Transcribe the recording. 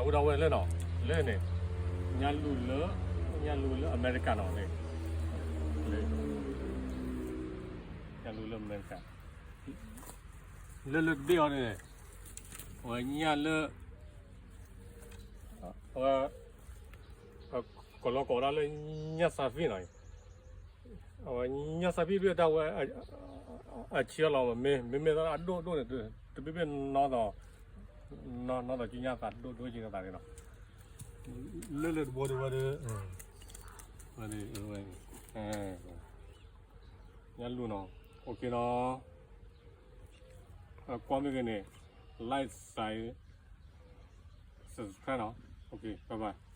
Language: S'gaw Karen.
အဝဲဒၣ်ဝဲလၢနီၤ လၢန့ၣ် ညၣ်လူၢ်လၢ ညၣ်လူၢ်လၢအမဲရကၤနီၤန့ၣ် လၢ ညၣ်လူၢ်လၢအမဲရကၤ လၢလၢတဘ့ၣ်အီၤန့ၣ် အဝဲညၣ်လၢ အဝဲ ကလီၤကိးဒၣ်လၢ ညၣ်စးဖံနီၤ အဝဲညၣ်စးဖံဘ့ၣ်တၢ်ဝဲ အဆံးအလီၤ မ့မ့ၢ်အဒိၣ်ဒိၣ်န့ၣ် တဘ့ၣ်ဘ့ၣ်နီၢ်သီ နီၢ်သီကညၣ်သးဒိၣ်ဒိၣ်က့ၤသးန့ၣ်နီၤ လၢလၢတဘိဒ်ဝဲဒၣ် ညၣ်လူၢ်နီၤ OKနီၤ ကွၢ်မ့ၢ်ဂ့ၤန့ၣ် like share subscribe နီၤ OK bye bye